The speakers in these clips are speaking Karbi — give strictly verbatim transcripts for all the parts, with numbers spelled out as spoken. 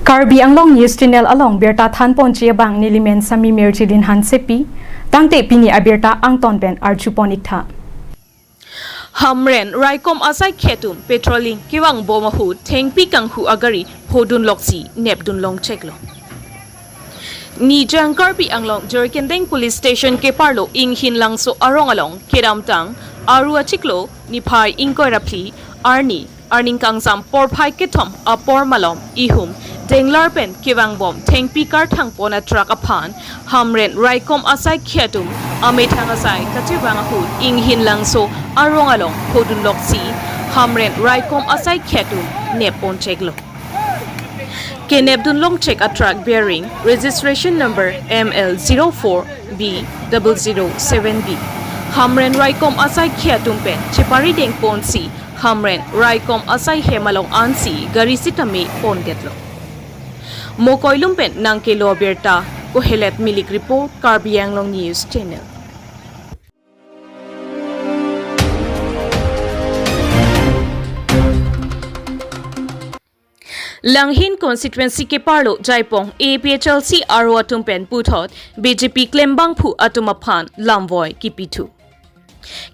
Karbi Anglong News Channel along birta thanponji abang nelimen Sami Mirjilin Hansepi, tangte pini abirta angton pen arjupon iktha. Hamren raikom asai khe atum patrolling kevangbom ahut thengpi kanghu agari phodunloksi nepdun longcheklo. Nijang Karbi Anglong Jirikindeng Police Station keparlo Inghin Langso arong along kedamtang Aru achiklo niphai ingkoi ra phli arni arni kangsam porphai kethom apor malom ihum denglar pen kevangbom thengpi karthangpon atruck aphan Hamren raikom asai khe atum amethang asai kachevang ahut Inghin Langso arong along phodunloksi Hamren raikom asai khe atum nepponcheklo. Kenepdun longchek atruck bearing registration number M L zero four B double zero seven B. Hamren raikom asai khe atum pen cheparidengponsi Hamren raikom asai hem along ansi gari sitame pondetlo. Mokoilum pen nangkelo abirta, Kohelet Milik report, Karbi Anglong News Channel. Langhin constituency keparlo Jaipong A P H L C aro atum pen puthot B J P klembangphu atum aphan lamvoi kipithu.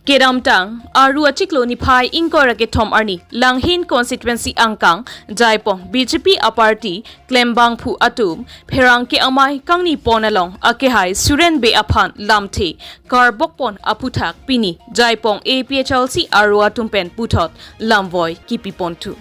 Kedamtang Aru achiklo niphai ingkoi ra kethom arni Langhin constituency angkang Jaipong B J P aparty klembangphu atum pherangke amei kangnipon along akehai Suren Bey aphan lamthe karbokpon aphuthak pini Jaipong A P H L C aro atum pen puthot lamvoi kipiponthu.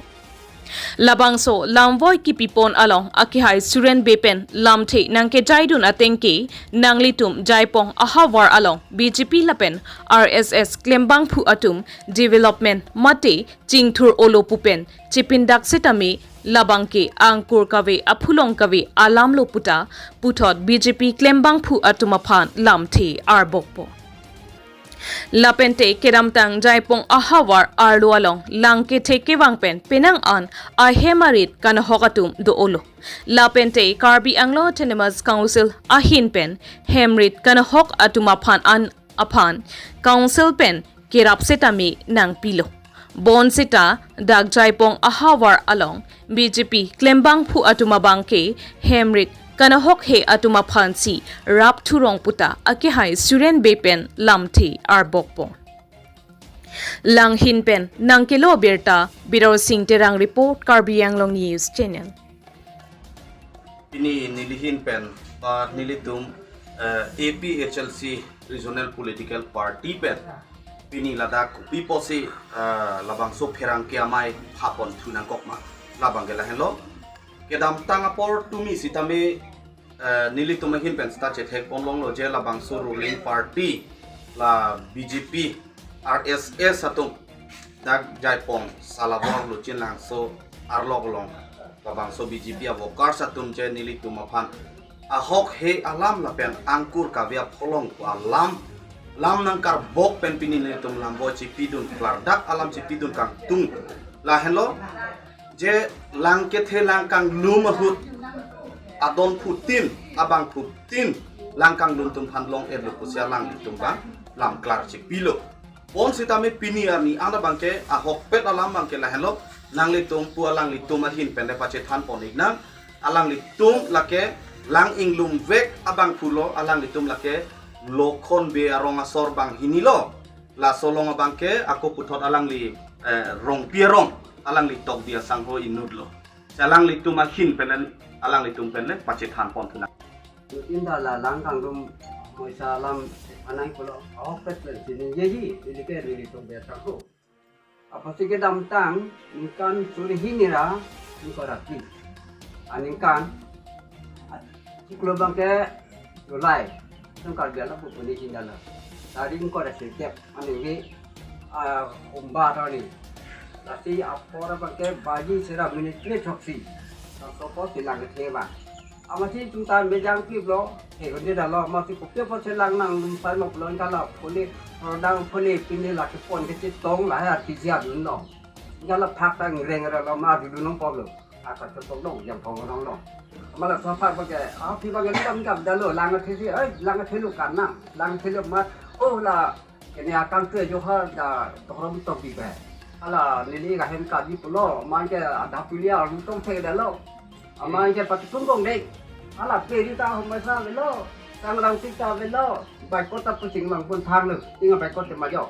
Labangso lamvoi kipipon along akehai Suren Bey pen lamthe nangkejaidun atengke nanglitum Jaipong ahavar along B J P lapen R S S klembangphu atum development mate chingthur olo pu pen chepindak setame labangke angkur kave aphulong kave alamlo puta puthot B J P klembangphu atum aphan lamthe arbokpo. Lapente kedamtang Jaipong ahavar arlo along langkethe kevang pen penang an ahem arit kanahok atum do-olo. Lapente Karbi Anglong Autonomous Council ahin pen hemrit kanahok atum aphan an aphan council pen kerap setame nangpilo. Bonseta dak Jaipong ahavar along B J P klembangphu atum abangke hemrit kanahok he atum aphansi rap thurong puta akehai Suren Bey pen lamthe arbokpo. Langhin pen nangkelo abirta, Bidor Sing Terang report, Karbi Anglong News Channel. Pini nelihin pen, ah, nelitum, eh, A P H L C Regional Political Party pen pini ladak kopi pusi, eh, labangso pherangke amei phapon thu nangkok ma, labangke lahenlo. Kedamtang apor tumi sitame, eh, nelitum ahin pen seta chethekpon longlo je labangso ruling party la B J P, R S S atum dak Jaipong Salabor Luchin Langso arlok along labangso B J P a-workers atum je nelitum aphan ahok he alam lapen angkur kave aphulong pu alam, lam nangkarbok pen pini nelitum lamvoi chipidun, klardak alam chipidun kangtung. Lahenlo je langkethe langkanglum ahut adonphutin, abangphutin langkanglum atum aphan long-etlo pusi alanglitum abang lamklar chipilo. Bonsitame pini arni an abangke ahokpet alam abangke lahenlo, nanglitum pu alanglitum ahin pen le pachethanpon iknang. Alanglitum lake lang inglumvek abangphulo, alanglitum lake Lokhon Bey arong asor banghinilo. Laso along abangke ako puthot alangli, eh, Rongpi arong, alangli tokbi asangho inutlo. Si alanglitum ahin pen le, alanglitum pen le pachethanpon thunang. Inda la langkanglum moisa alam anang pulo, ahokpet pen si ningjeji, neli ke nelitum Bey asangho. Apotsi kedamtang ningkan suri hini ra ingkoi ra phli aningkan, achiklo abangke July, song Karbi alam pupuni chindala. Tarik ingkoi ra sirkep aningve, ah, umba tani. Lasi apor abangke baji sera minit kre thoksi. Sangsopo silang ketheba. Amatsi itum ta mejang piplo, he konde dalo, amatsi kopi apotsi lang nanglum sai ma pulo, ingkala phone, rodang phone, pini lake phone kechetong lahai artisi adunlo. Ingkala phak ta ngreng relo ma adun nangpoklo. Aka chotong dong, jam phone dong dong. Amala so phak bage, ah, phi bage kam kam dalo, lang athesi, eh, lang athelo kanang, lang athelo ma, oh la, kene akam tu ajo ha da tohrom tok di ba. Hala neli ka hem ka di pulo, man ke ada pulia rutong the dalo. Amat anke patikung kong dei. Hala peri ta hom masa avelo. Tangrang tik ta avelo. Baikot ta puching lang pun thang lo. Tinga baikot te majo.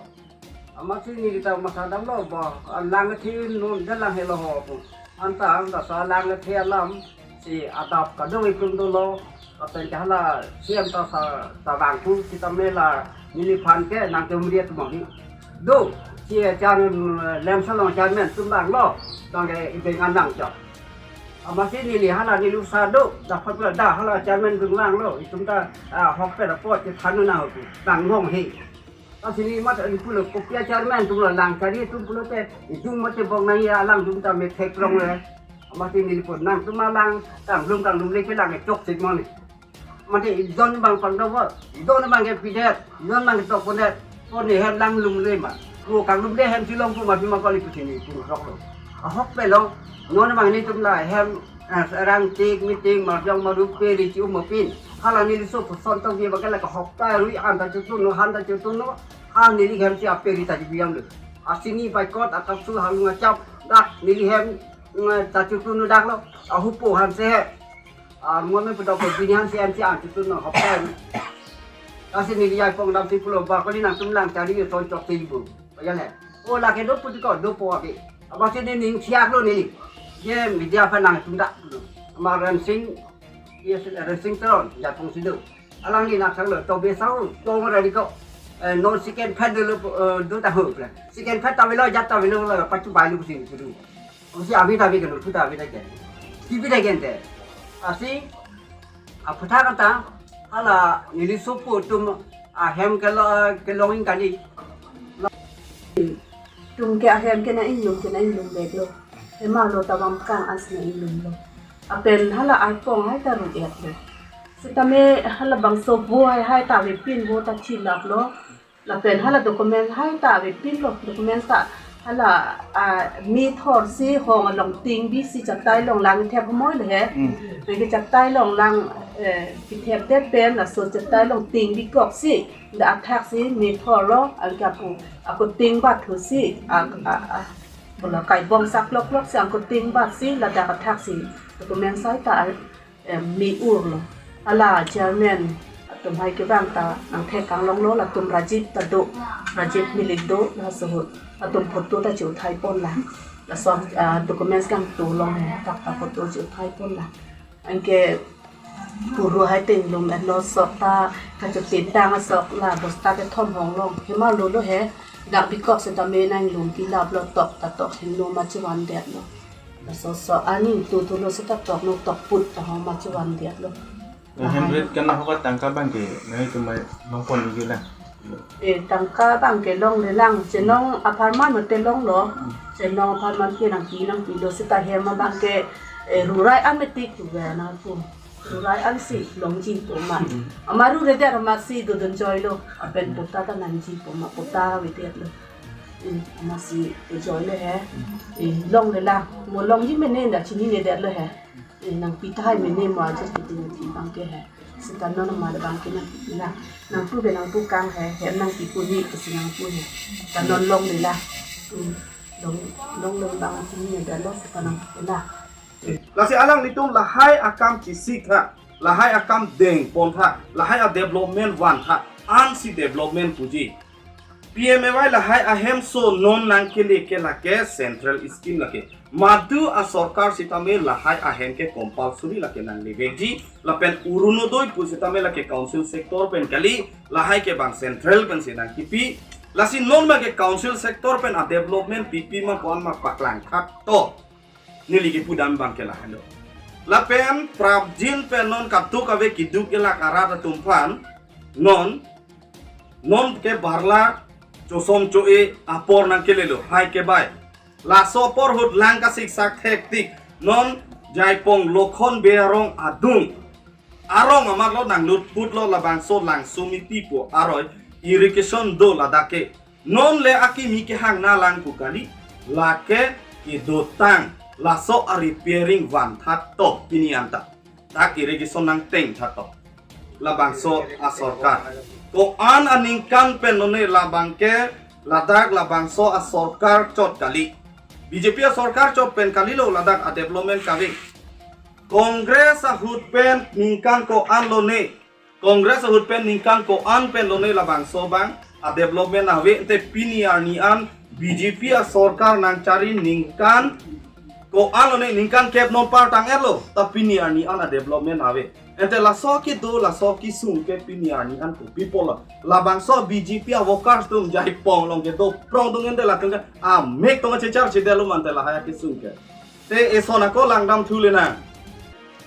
Amatsi neli ta masa damlo bo. Alang the non jalang helo ho pu. Anta anta sa lang the alam si adap kadung iplum dolo. Lapen ke hala siam ta sa tabang pu sitame la neliphan ke nang ke umri atum hi. Do, si chairman, lemsa along chairman atum langlo. Tangke ibeng anang chok. Amatsi neli hala neli usa do, dapat pula da hala chairman atum langlo. Itum ta, ah, hok pe dapat ke thanu na ho pu. Nang ngong he. Lasi neli mat neli pulo kopi a chairman atum lo lang chari atum pulote, itum mate bong nang ya lang atum ta me thek long le. Amatsi neli pun nangtum alang, tang lum tang lum le ke lang chok sik moni. Mate idon bang pang do bo, idon bang ke pidet, idon bang ke tok ponet, pon ni hem lang lum le ma. Ko kang lum le hem si long pu ma pi ma koli pu sini pu sok lo. Ahok pe long, non bang netum la hem, eh, rang tik meeting marjong maru peri si um pin. Hala neli so puson tong dia bang ke la ka hok ta rui an ta chutun no, han ta chutun no, han neli hem si aperi ta ji biam le. Asini baikot akap su halung achap, dak neli hem, mm, ta chutun no dak lo, ahupo han se he. Ah, mo me pudok ko bini han si M C an chutun no hop pen. Lasi neli ai pong dam si pulo ba koli nangtum lang chari yo ton chok si bu. Ba ya le. O lake do puti ko do po abi. Amatsi nening siak lo neli. Ye media aphan nangtum dak lo. Ama Rensing, yes, Rensing Teron, ya pong si do. Alangli nang sang lo, to be sao, to mo rari ko. Eh, non second pad do lo, eh, do ta ho plan. Second pad ta avelo, jat ta avelo, pachu bai lo si do. Osi abi ta abi keno, puta abi ta ken. Tipi ta ken te. Lasi, aphuthak anta, hala neli sopo atum ahem ke lo, ke longing kali. Atum ke ahem ke na inglum, ke na inglum bek lo. Ema lo tabang kang as na inglum lo. Lapen hala arpong hai ta ru et lo. Sitame hala bangso vo hai hai ta avepin vo ta chilap lo. Lapen hala document hai ta avepin lo, document ta hala, ah, me thor si hong along ting bi si chatai long lang thep moi le he. Hmm. Nang ke chatai long lang, eh, kithep det pen laso chatai long ting bi kok si, da athak si me thor lo, anke ako, ako ting bat thu si, ak, a, a, bola kai bong sak lok lok si ako ting bat si, ladak athak si document sai ta, em, me ur lo. Hala chairman atum hai kevang ta nang thek kang long lo, latum Rajiv ta do, Rajiv Milik do, laso ahut atum photo ta chiuthai pon lang. Laso, ah, documents kangtung long he, tak ta photo chiuthai pon lang. Anke puru hai tenglum et lo, sok ta kachepin tang asok la bosta kethom hong long. Hema lo lo he, dak bi kok sitame nang lum pilap lo, tok ta tok hingno ma chevan det lo. Laso sok aning tu tu lo seta tok no tok put ta ho ma chevan det lo. Nang hem ret kan ho ka tangka abang ke, nangtum mai long pon ni lang. Eh, tangka abang ke longle lang, chenong apharman mate long lo, chenong apharman ke nangpi nangpi lo seta hem abang ke, eh, rurai an mati tu ga na tu. Rurai an si longji pu ma. Ama ru re der amatsi dodun joi lo, apen pota ta nangji pu ma, pota ave det lo. Hmm, amatsi dodun joi lo he. Eh, longle lang, mo longji mene da chinine det lo he. Eh, nangpi tahai mene mo ajo piti nangpi abang ke he. Seta non ma abang ke nangpi la. Nangpu ke nangpu kang he, he nangpi pu ni ke si nangpu he. Ta non longle lang. Hmm, long, longle abang chinine det lo seta nangpi la. Lasi alanglitum lahai akam chesik tha, lahai akam deng pon tha, lahai a development van tha, ansi development puji. P M A Y lahai ahem so non nangkele ke lake central scheme lake. Madu a sorkar sitame lahai ahem ke compulsory lake nangle vekji, lapen Orunodoi pu sitame lake council sector pen kali, lahai ke bang central pensi nangkipi. Lasi non bang ke council sector pen a development pipi ma pon ma paklang thak to. Neli kipu dam bang ke lahenlo. Lapen prapjin pen non kaduk ave kiduk elak arat atum aphan non, non ke barla chosom cho-e apor nangkelelo hai ke bai. Laso apor ahut lang kasik sak thek tik non Jaipong Lokhon Bey arong adung. Arong amat lo nanglut put lo labangso Langso Miti pu aroi irrigation do ladak ke. Non le akimi kehang na lang pu kali, lake kedotang, laso a repairing van tha to pini anta. Dak irrigation nangteng tha to. Labangso a sorkar. Ko-an aningkan pen non ne labang ke ladak labangso a sorkar chot kali. B J P a sorkar chot pen kalilo ladak a development kave. Congress ahut pen ningkan ko-an lone, Congress ahut pen ningkan ko-an pen lone labangso abang a development ave, ante pini arni an B J P a sorkar nangchari ningkan ko-an lone, ningkan kep non par tang-etlo, ta pini arni an a development ave. Ante laso kedo, laso kesung ke pini arni an kopi pulo? Labangso B J P a workers atum Jaipong along kedo prong atum ante latum ke amek tong chechar chedetlo ma ante lahai akesung ke. Te eson ako langdam thu le nang.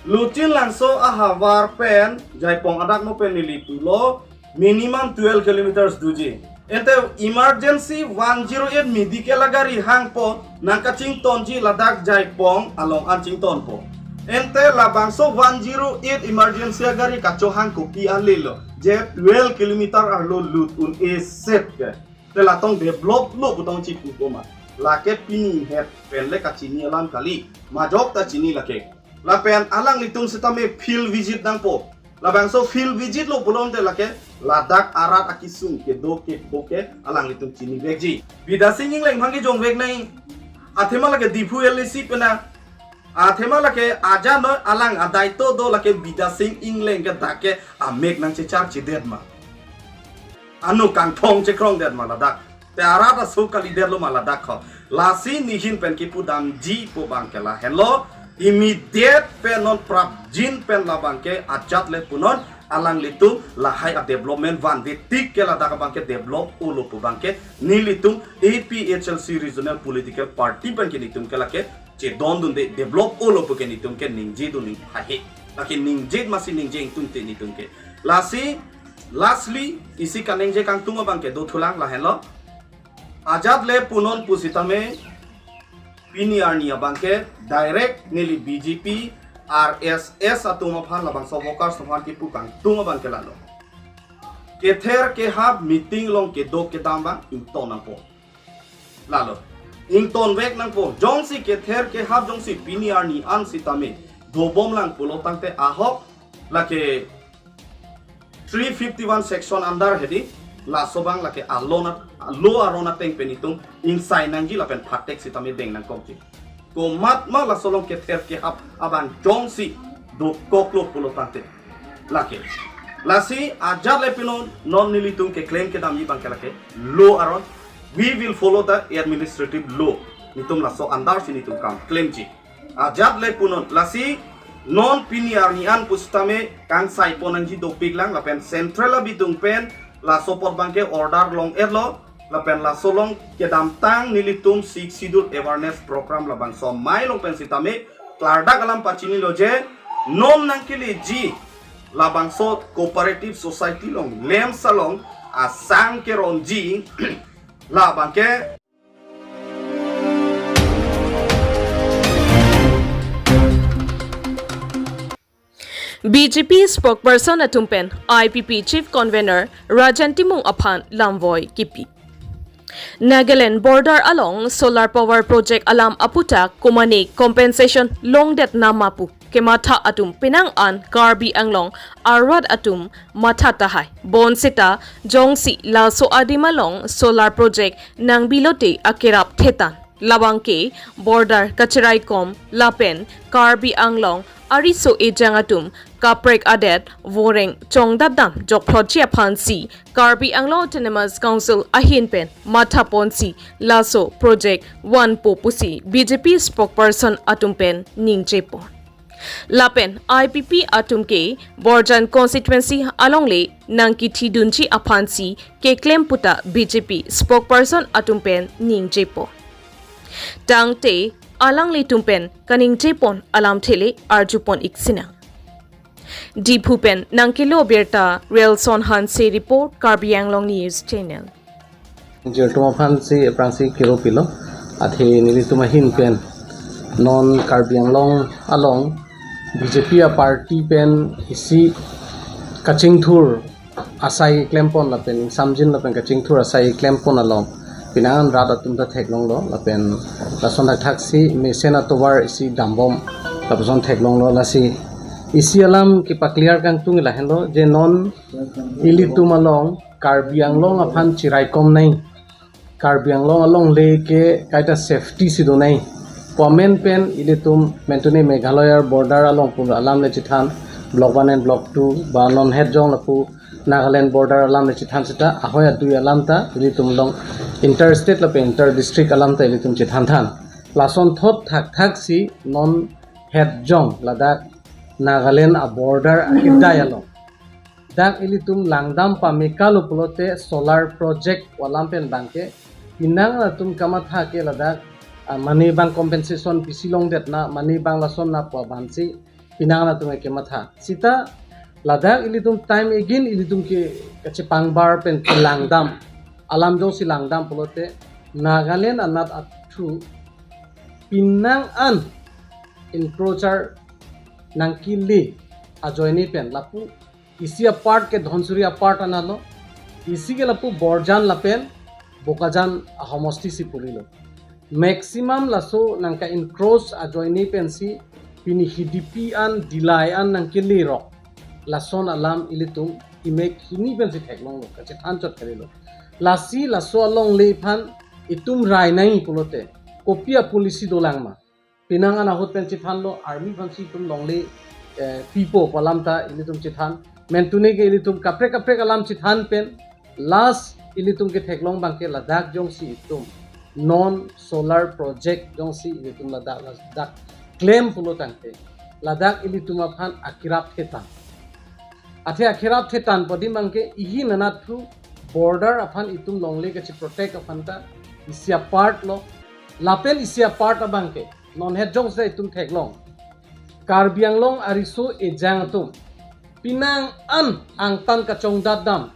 Luchin Langso ahavar pen Jaipong adak no pen neli pulo minimum twelve kilometers doji. Ante emergency one zero eight medical agari hangpo nangkachingtonji ladak Jaipong along an chingtonpo. Ante labangso one zero eight emergency agari kachohang kopi an lelo, je twelve kilometer arlo lut un-e set ke. Te la tong developlo pu tong chipu ko ma? Lake pini het pen le kachini alam kali. Majok ta chini lake. Lapen alanglitum sitame field visit nangpo. Labangso field visit lo pulote lake ladak arat akesung kedo kekpo ke alanglitum chinivekji. Bidya Sing Engleng aphan kejongvek nai. Athema lake Diphu L A C pen nang. Athema lake ajat no alang adaito do lake Bidya Sing Engleng ke dak ke amek nangchechar chedet ma? Ano kangthong chekrongdet ma ladak? Te arat aso kalidetlo ma ladak ho? Lasi nehin pen kipudamji pu abang ke lahenlo. Immediate pen non prapjin pen labang ke ajat le punon alanglitum lahai a development vanve tik ke ladak abang ke develop-olo pu abang ke nelitum A P H L C Regional Political Party pen ke nelitum ke lake chedondunde, develop-olo pu ke nelitum ke ningjedun ning hahe. Lake ningje masi ningje ingtungte nelitum ke. Lasi lastly isi kaningje kangtung abang ke dothulang lahenlo. Ajat le punon pusitame pini arni abang ke direct neli B J P R S S atum aphan labangso workers aphan kipu kangtung abang ke lalo. Kether kehap meeting along kedo kedam abang ington nangpo. Lalo ingtonvek nangpo. Jongsi kether kehap jongsi pini arni an sitame dobomlang pulo tangte ahok lake three fifty-one section under hedi laso abang lake alon at-, alo aron ateng pen itum ingsai nangji lapen phatek sitame deng nangkokji. Komat ma laso along kether kehap abang jongsi dokoklo pulo tangte lake. Lasi ajat le punon non nelitum keklem kedamji abang ke lake law aron. We will follow the administrative law. Nelitum laso under si nelitum kam klemji. Ajat le punon lasi non pini arni an pusitame kangsaipon nangji dopiklang lapen central abidung pen laso apot abang ke order long-etlo lapen laso along kedamtang nelitum Sixth Schedule awareness program labangso amei along pen sitame klardak alam pachinilo je non nangkeleji labangso cooperative society along LAMPS along asang keronji labang ke B J P spokesperson atum pen I P P Chief Convener Rajan Timung aphan lamvoi kipi. Nagaland border along solar power project alam aputhak komane compensation longdet nama pu kematha atum penang an Karbi Anglong arat atum matha tahai. Bonseta jongsi laso adim along solar project nangbilote akerap thetan. Labang ke border kachiraikom lapen Karbi Anglong ariso ejang atum kaprek adet voreng chongdapdam jokphlotji aphansi Karbi Anglong Autonomous Council ahin pen mathaponsi laso project vanpo pusi B J P spokesperson atum pen ningjepon. Lapen I P P atum ke Borjan constituency alongle nangkithidunji aphansi keklem puta B J P spokesperson atum pen ningjepo. Tangte alanglitum pen kaningjepon alamthe le arjupon-ik sinang. Diphu pen nangkelo birta Relson Hanse report, Karbi Anglong News Channel. Jirtum aphansi aphrangsi kero pilo. Athe nelitum ahin pen non Karbi Anglong along B J P a party pen isi kachingthur asai klempon lapen samjin lapen kachingthur asai klempon along penang an rat atum ta theklonglo lapen lason thakthaksi mesen atovar isi dambom lapuson theklonglo. Lasi isi alam kepaclear kangtung lahenlo je non ilitum along Karbi Anglong aphan chiraikom nai, Karbi Anglong alongle ke kaita safety si do nai, Comment pen ilitum mentuni Meghalaya border along pu alam le chethan, block one and block two, ba non het jong lapu Nagaland border alam le chethan seta, ahoi adui alam ta ilitum long, interstate lapen inter district alam ta ilitum chethan than. Lason thot thakthak si non het jong ladak Nagaland a border akidai along dak ilitum langdam pameka lo pulote solar project alam pen abangke, pinang atum kamatha ke ladak, ah, mane abang compensation pisi longdet na, mane abang lason na pu abang si pinang atum ke matha. Seta ladak ilitum time again ilitum ke kachepangbar pen kelangdam, alam jongsi langdam pulote Nagaland anat athu pinang an encroacher nangkele ajoine pen lapu isi a part ke Dhansiri a part anat lo, isi ke lapu Borjan lapen Bokajan ahomosti si pulilo. Maximum laso nangka encroach ajoine pensi pini Hidipi an, Dillai an nangkele rok. Lason alam ilitum imek hini pensi theklonglo, kachethan chot kalilo. Lasi laso alongle aphan itum rai nai pulote kopi a policy dolang ma? Pinang an ahut pen chethanlo, army aphansi itum longle, eh, pipo pu alam ta ilitum chethan. Mentuni ke ilitum kaprek kaprek alam chethan pen last ilitum ketheklong abangke ladak jongsi itum non solar project jongsi ilitum ladak, ladak klem pulo tangte, ladak ilitum aphan akerap thetan. Athe akerap thetan pu adim abangke ihin anat thu border aphan itum longle kacheprotect aphan ta isi a part lo. Lapen isi a part abangke non het jongsi itum theklong, Karbi Anglong ariso ejang atum pinang an angtan kachongdat dam,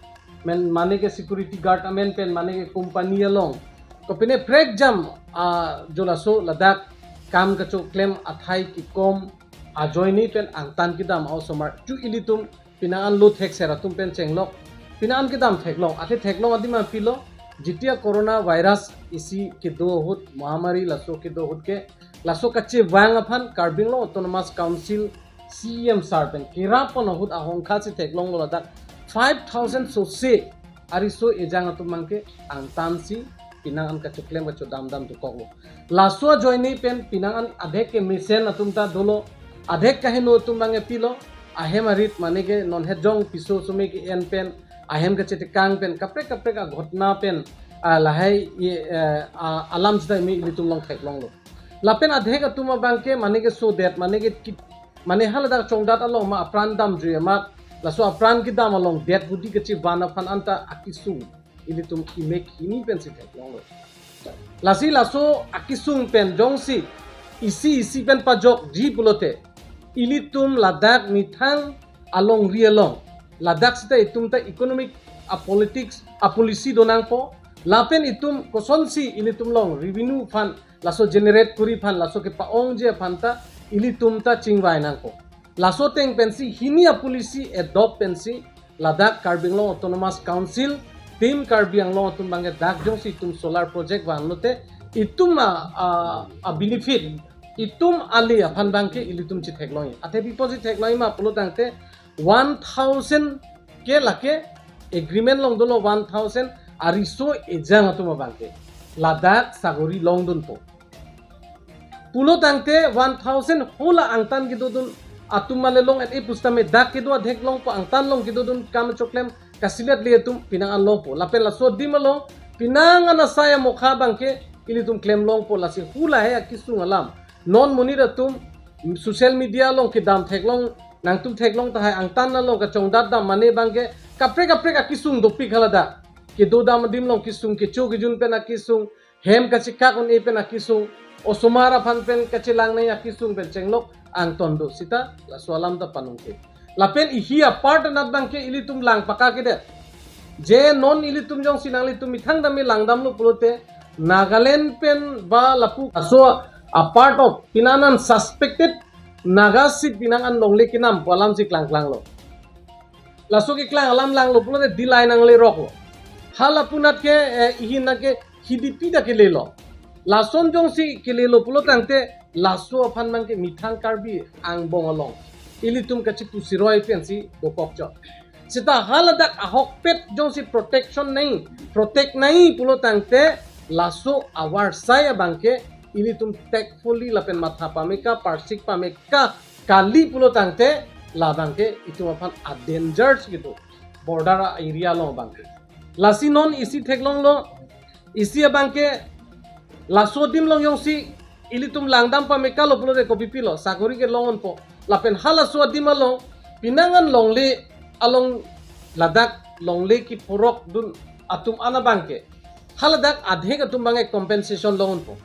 men mane ke security guard amen pen mane ke company along, kopine prekjam, ah, jo laso ladak kam kachoklem athai kekom ajoine pen angtan kedam a-osomar chu ilitum pinang an lo thekser atum pen chenglok, pinang an kedam theklong. Athe theklong adim aphi lo, jetia corona virus isi kedo ahut, mahamari laso kedo ahut ke, laso kachevang aphan Karbi Anglong Autonomous Council C E M sir pen kerap pon ahut ahongkha si theklonglo ladak five thousand sose ariso ejang atum abangke angtan si pinang an kachoklem kachodam dam dokoklo. Laso ajoine pen pinang an adhek ke mesen atum ta dolo, adhek kaheno atum abangke pilo, ahem arit mane ke non het jong piso some ke-en pen, ahem kachetekang pen, kaprek kaprek aghotna pen, ah, lahai, eh, ah, alam sita imi ilitum long theklonglo. Lapen adhek atum abangke mane ke sodet, mane ke ki-, mane haladak chongdat along ma apran damjui amat, laso apran kedam along det budi kachevan aphan anta akesung ilitum imek hini pensi theklonglo. Lasi laso akesung pen jongsi isi isi pen pajokji pulote, ilitum ladak methang alongri along, ladak sita itum ta economic, a politics, a policy do nangpo, lapen itum kosonsi ilitum long revenue aphan, laso generate kuri aphan, laso kepa-ongji aphan ta ilitum ta chingvai nangpo. Laso ateng pensi hini a policy adopt pensi ladak Karbi Anglong Autonomous Council, Team Karbi Anglong atum abangke dak jongsi itum solar project vanlote, itum a, a, a benefit, itum ali aphan abangke ilitum chetheklongji. Athe pi apotsi theklongji ma pulo tangte, one thousand ke lake agreement along dolo, one thousand ariso ejang atum abangke ladak sagori longdunpo. Pulo tangte one thousand hala angtan kedodun atum male long-et-e pusitame dak kedo adhek longpo, angtan along kedodun kam choklem kasilet le atum pinang an longpo. Lapen laso adim along pinang an asai amokha abangke ilitum klem longpo, lasi hala he akesung alam. Non monit atum social media along kedam theklong, nangtum theklong tahai angtan along kachongdat dam mane abangke kaprek kaprek akesung dopik haladak. Kedo dam adim along kesung, kecho kejun pen akesung, hem kachekak un-e pen akesung, osomar aphan pen kachelang nai akesung pen chenglok angton do sita laso alam ta panungke. Lapen ihi a part anat abangke ilitum lang paka kedet. Je non ilitum jongsi nanglitum methang dam langdamlo pulote, Nagaland pen ba lapu aso a part of pinang an suspected Naga si pinang an longle kenam pu alam si klangklanglo. Laso keklang alam langlo pulote Dillai nangleroklo. Hala pu anat ke, eh, ihin anat ke Hidipi ta kelelo. Lason jongsi kelelo pulo tangte laso aphan abangke methang Karbi angbong along ilitum kachepusiroi pensi dokok chot. Seta haladak ahokpet jongsi protection nai, protect nai pulo tangte laso avarsai abangke ilitum tactfully lapen matha pameka, parsik pameka kali pulo tangte, labangke itum aphan a-danger si kedo, border area along abangke. Lasi non isi theklonglo, isi abangke laso adim along jongsi ilitum langdam pameka lo pulote kopi pilo, sakori kelong unpo. Lapen halaso adim along, pinangan longle along, ladak longle kiphurok dun atum an abangke, haladak adhek atum abangke compensation long unpo.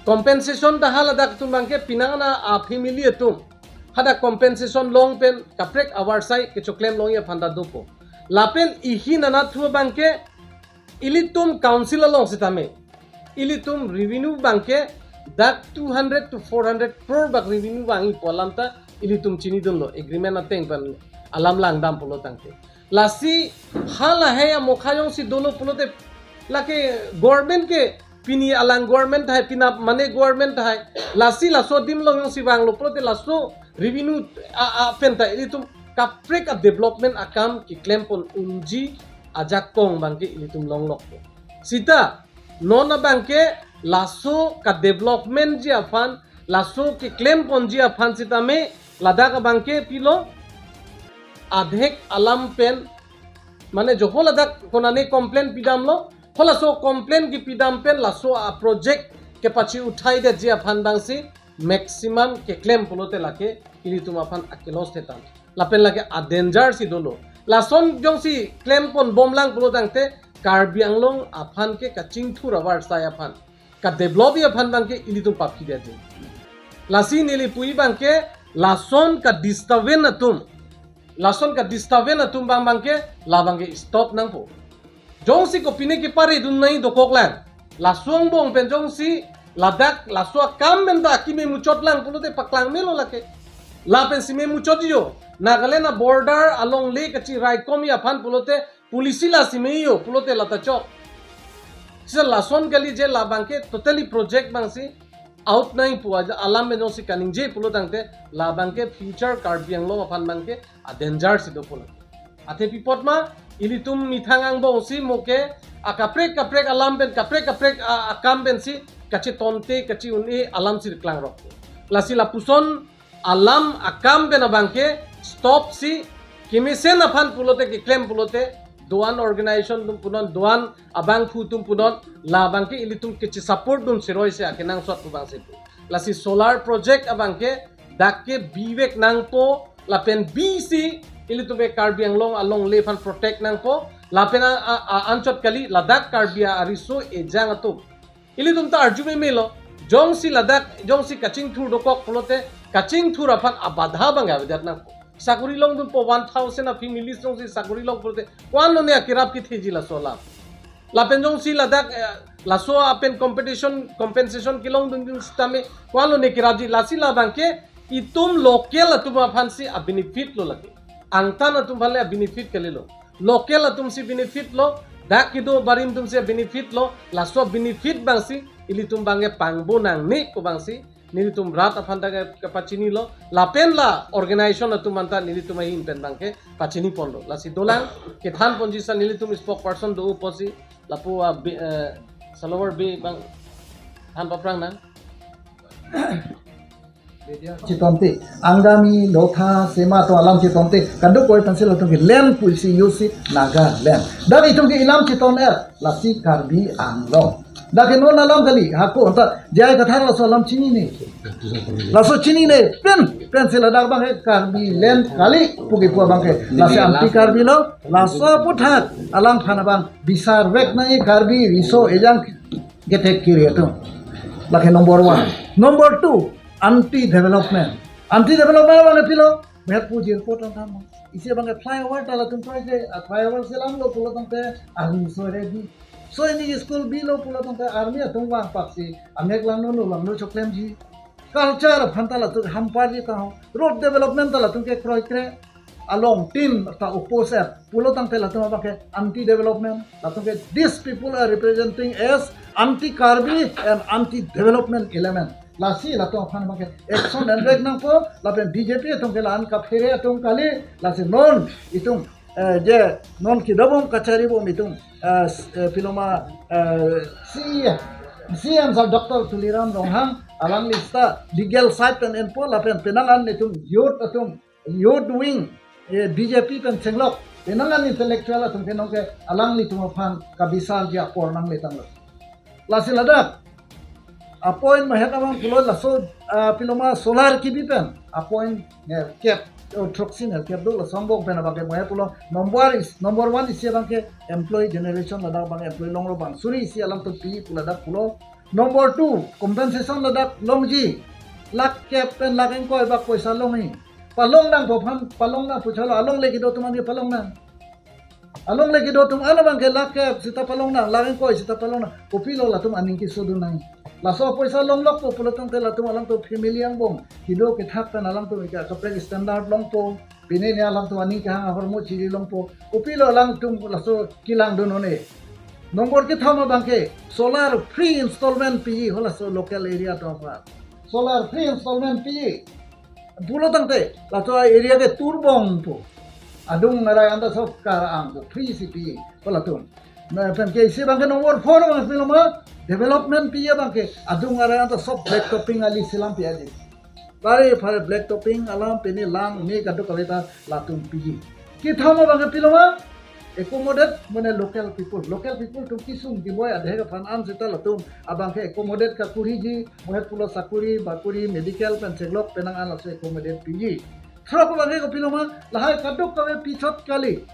Compensation ta haladak atum abangke pinangan a, a-family atum hadak compensation long pen kaprek avarsai kechoklem longji aphan ta dopo. Lapen ihin anatthu abangke ilitum council along sitame, ilitum revenue abangke dak two hundred to four hundred crore bak revenue vangji pu alam ta ilitum chinidunlo, agreement ateng pen alam langdam pulo tangte. Lasi halahei amokha jongsi dolo pulote, lake government ke pini alang government tahai, pinap mane government tahai. Lasi laso adim along jongsi vanglo pulote laso revenue a, a pen ta ilitum kaprek a-development akam keklem pon unji ajakong abangke ilitum longlokpo. Sita non abangke laso ka-development ji aphan, laso keklem ponji aphan sitame, ladak abangke pilo, adhek alam pen, mane joho ladak konane complaint pidamlo, halaso complaint kepidam pen laso a-project kepachi-uthai detji aphan abangsi maximum keklem pulote lake ilitum aphan akelos thetan. Lapen lake a-danger si dolo. Lason jongsi klem pon bomlang pulo tangte, Karbi Anglong aphan ke kachingthur avarsai aphan, ka-develop ji aphan abangke ilitum paphi detji. Lasi neli puji abangke lason ka-disturbance atum, lason ka-disturbance atum abang abangke labangke stop nangpo. Jongsi kopine kepare dun nai dokoklang, laso angbong pen jongsi ladak laso akam pen ta akeme muchotlang pulote paklang melo lake. Lapen si memuchotji jo. Nagaland a-border alongle kachi raikom ji aphan pulote policy la si meji jo pulote lata chok. Sisa lason kali je labangke totally project abangsi out nai pu aja alam pen jongsi kaningje pulo tangte, labangke future Karbi Anglong aphan abangke a-danger si do pulo. Athe pi apot ma, ilitum methang angbong si mo ke akaprek kaprek alam pen, kaprek kaprek a, akam pensi kachetonte kachi-un-e alam si klangrok. Lasi lapuson alam akam pen abangke stop si, kemesen aphan pulote keklem pulote, do-an organization atum punon, do-an abangphu atum punon, labangke ilitum kechi-support dun siroi si akenangsot pu abangsi pu. Lasi solar project abangke dak ke bivek nangpo, lapen bisi ilitum ke Karbi Anglong alongle aphan protect nangpo, lapen a, a, a, anchot kali ladak Karbi a, ariso ejang atum. Ilitum ta arju meme lo, jongsi ladak, jongsi kachingthur dokok pulote, kachingthur aphan abadha abang avedet nangpo. Sakori longdunpo one thousand a-families jongsi sakori long pulote, ko-anlo ne akerap ketheji laso alam. Lapen jongsi ladak, eh, laso apen competition, compensation kelongdun dun sitame, ko-anlo ne kerapji, lasi labangke itum local atum aphan si a-benefit lo lake. Angtan atum aphan le a-benefit kalilo. Local atum si benefit lo, dak kedo barim atum si benefit lo, laso benefit abangsi ilitum abangke pangbo nangne pu abangsi nelitum rat aphan ta ke, kepachinilo, lapen la organization atum anta nelitum ahin pen abangke pachini ponlo. Lasi dolang, kethan ponji sa nelitum spokesperson do pusi, lapu a, Be-, eh, Salover Bey abang than paphrang nang. Chetonte, Angami, Lotha, Sema atum alam chetonte, kadokave pensi latum ke land pusi use si Nagaland. Dak itum ke ilam cheton-et, lasi Karbi Anglong. Dak ke non alam kali, hako anta, J I Kathar laso alam chinine. Laso chinine, pen, pensi ladak abangke Karbi land kali, pu kepu abangke. Lasi anti Karbi lo, laso aputhak, alangphan abang bisarvek nangji Karbi riso ejang kethekthe atum. Lake number one. Number two, anti development. Anti development abangke pilo, Bihar pu jirpo tangkam. Isi abangke flyover ta latum project, a-flyover selamlo pulo tangte, army so ready. So ini school bilo pulo tangte, army atum vang paksi, amek langno no langno choklemji. Culture aphan ta latum hamparji ta ho. Road development ta latum ke kroikre. Along tin ta oppose-et pulo tangte latum abangke anti development. Latum ke these people are representing as anti Karbi and anti development element. Lasi latum aphan abangke action envek nangpo, lapen B J P atum ke la-an kaphere atum kali, lasi non itum, eh, je non kedobom kacharibom itum, eh, s-, eh, piloma, eh, C E, C M sir Doctor Tuliram Ronghang, alangli seta legal side pen enpo lapen penang an netum youth atum, youth wing, eh, B J P pen chenglok, penang an intellectual atum ke nonke alanglitum aphan kabisarji apor nangletanglo. Lasi ladak appoint mahet abang pulo laso, ah, piloma solar kibi pen appoint nerkep, o throksi nerkep do, laso angbong pen abang ke mahet pulo number is, number one isi abang ke employee generation, ladak abang employee longlo bang suri isi alangtum pi pu ladak pulo. Number two, compensation ladak longji lakh kep pen lakh ingkoi bak poisa longji. Palong nangpo aphan, palong nangpo chalo, alongle kedo atum abang ke palong nang. Alongle kedo atum an abang ke lakh kep seta palong nang, lakh ingkoi seta palong nang. Kopilo latum aning kesodun nang. Laso poisa longlokpo pulo tangte latum alangtum family angbong kedo kethak pen alangtum ika kaprek standard longpo. Pini ne alangtum aning kehang ahormu chiri longpo. Kopilo alangtum laso kelangdun un-e. Number kethom abang ke solar free installment piji halaso local area atum aphan. Solar free installment piji pulo tangte laso area ke turbongpo. Adung arai anta sob kar-angpo, free si piji halatum. Lapen ke isi abang ke number four abang piloma development piji abang ke adung arai anta sob black topping ali selam pi aji. Bari phare black topping alam pini lang me kadokave ta latum piji. Kethom abang ke piloma accommodate mane local people. Local people atum kesung keboi adhek aphan an seta latum abang ke accommodate kakuriji, mahet pulo sakuri bakuri medical pen chenglok penang an laso accommodate piji. Throk abang ke kopiloma lahai kadokave pichot kali.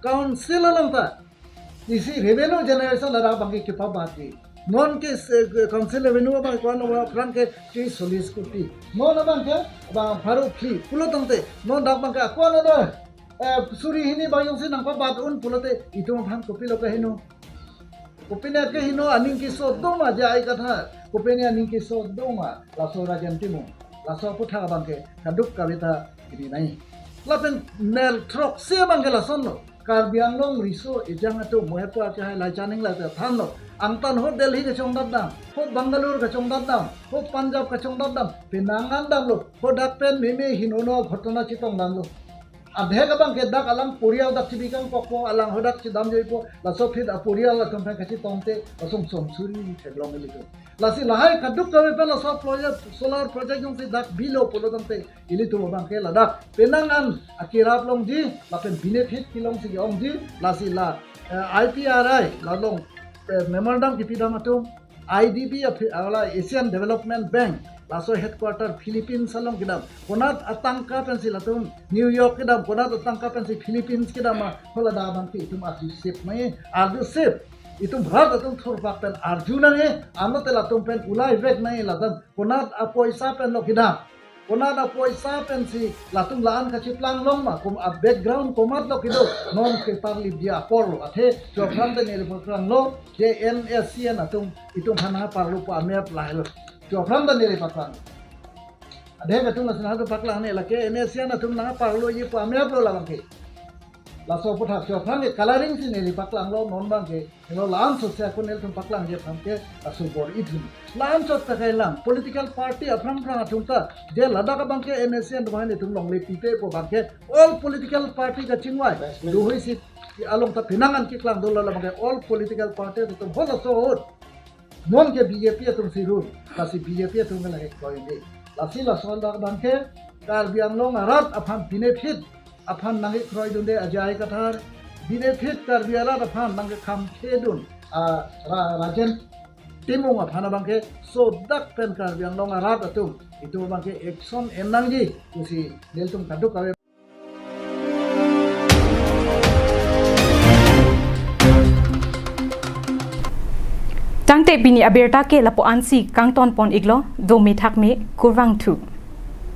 Council along ta isi revenue generation ladak abang ke kepabatji. Non ke se-, council revenue abang ke ko-an lo aphrang ke tris sollis koti. Non abang ke abang pharo phli pulo tangte non dak abang ke ko-an lo, eh, suri hini abang jongsi nangpabat un pulote itum aphan kopilo kehingno. Kopine kehingno, aning keso doma J I Kathar. Kopine aning keso doma laso Rajen Timung. Laso aputhak abang ke kadokave ta ini nai. Lapen ner throksi abang ke lasonlo. Karbi Anglong riso ejang atum mahet pu akehai lai chaning lai ta thanlo. Angtan ho Delhi kachongdat dam, ho Bangalore kachongdat dam, ho Punjab kachongdat dam, penang an damlo. Ho dak pen meme hingno no ghotona chetong damlo. Adhek abang ke dak alang porial dak chibi kangkokpo, alang ho dak chedam joipo, laso aphi aporial atum pen kachetongte, lasong som suri theklong ilitum. Lasi lahai kadokave pen laso project, solar project jongsi dak bilo pulo tangte, ilitum abang ke ladak penang an akerap longji, lapen benefit kelongsi ke-ongji, lasi la, eh, I P R I, la along, eh, memorandum kepidam atum, I D B aphi, ala Asian Development Bank, laso headquarter Philippines along kedam. Konat atangka pensi latum New York kedam, konat atangka pensi Philippines kedam ma, haladak abang ke itum arjusip nangji, arjusip. Itum rat atum thurpak pen arju nangji, anlote latum pen ulai vek nangji latum, konat apoisa penlo kedam. Konat apoisa pensi latum la-an kachiplang long ma, kum a background komatlo kedo, non keparlipji aporlo, athe chophan ta neli paklanglo, je N S C N atum, itum aphan nangparlo pu amep lahelo. Chophan ta neli paklang. Adhe atum lason atum paklang ne lake N S C N atum nangparloji pu ameplo labang ke. Laso aputhak chophan ke coloring si neli paklanglo, non abang ke. Helo la-an sose ako nelitum paklangji aphan ke laso bor-i thun. La-an chot ta kailang political party aphrang phrang atum ta, je ladak abang ke N S C N atum aphan itum longle pipe pu abang ke all political party kachingvai. Investment. Duhui si along ta penang an keklang dolo labang ke all political party atum halaso ahut. Non ke B J P atum si rule, lasi B J P atum ke lake kroide. Lasi laso ladak abang ke Karbi Anglong arat aphan benefit aphan nangkekroidunde a J I Kathar, benefit Karbi arat aphan nangkekhamkhedun a Ra-, Rajen Timung aphan abang ke sodak pen Karbi Anglong arat atum itum abang ke action en nangji pusi nelitum kadokave. Tangte pini abirta ke lapu-an si kangton pon iklo, dome thakme, kurvangthu.